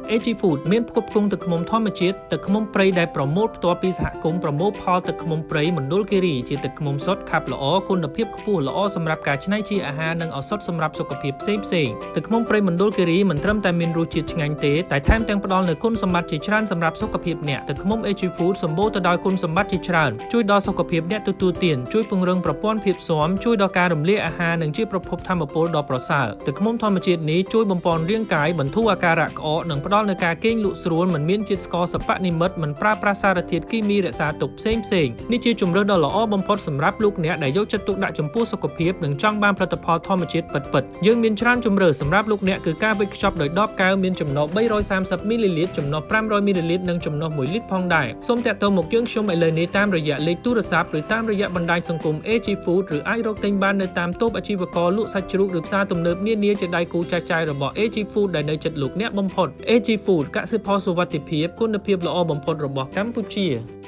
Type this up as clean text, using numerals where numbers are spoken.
AG Food មានផ្គត់ផ្គង់ទឹកឃ្មុំធម្មជាតិទឹកឃ្មុំព្រៃដែលប្រមូលផ្ទាល់ពីសហគមន៍ប្រមូលផលទឹកឃ្មុំព្រៃមណ្ឌលគិរីជាទឹកឃ្មុំសុទ្ធខាប់ល្អគុណភាពខ្ពស់ល្អសម្រាប់ការច្នៃជាអាហារនិងឱសថសម្រាប់សុខភាពផ្សេងផ្សេងៗទឹកឃ្មុំព្រៃមណ្ឌលគិរីមិនត្រឹមតែមានរសជាតិឆ្ងាញ់ទេតែថែមទាំងផ្ដល់នូវគុណសម្បត្តិជាច្រើនសម្រាប់សុខភាពអ្នកទឹកឃ្មុំ AG Food សម្បូរទៅដោយគុណសម្បត្តិជាច្រើនជួយដល់សុខភាពអ្នកទទួលទានជួយពង្រឹងប្រព័ន្ធភាពស៊ាំជួយដល់ការរំលាយអាហារនិងជាប្រភពថាមពលដ៏ប្រសើរទឹកឃ្មុំធម្មជាតិនេះជួយបំប៉នរាងកាយបន្ធូរអាការៈក្អកនិងផ្ដល់នូវការគេងលក់ស្រួលមិនមានជាតិស្ករសពនិមិត្តមិនប្រើប្រាស់សារធាតុគីមីរក្សាទុកផ្សេងផ្សេងៗនេះជាជម្រើសដ៏ល្អបំផុតសម្រាប់លោកអ្នកដែលយកចិត្តទុកដាក់ចំពោះសុខភាពនិងចង់បានផលិតផលធម្មជាតិពិតៗយើងមានច្រើនជម្រើសសម្រាប់លោកអ្នកគឺការវេចខ្ចប់ដោយដបកែវមានចំណុះ330មីលីលីត្រចំណុះ500មីលីលីត្រនិងចំណុះ1លីត្រផងដែរសូមតាក់ទងមកយើងខ្ញុំឥឡូវនេះតាមរយៈលេខទូរស័ព្ទឬតាមរយៈបណ្ដាញសង្គម AG Food ឬអាចរកទិញបាននៅតាមតូបអាជីវករលក់សាច់ជ្រូកឬផ្សារទំនើបនានាជាដៃគូចែកចាយរបស់ AG Food ដែលនៅជិតលោកអ្នកបំផុត AG Food កសិផលសុវត្ថិភាពគុណភាពល្អបំផុតរបស់កម្ពុជា។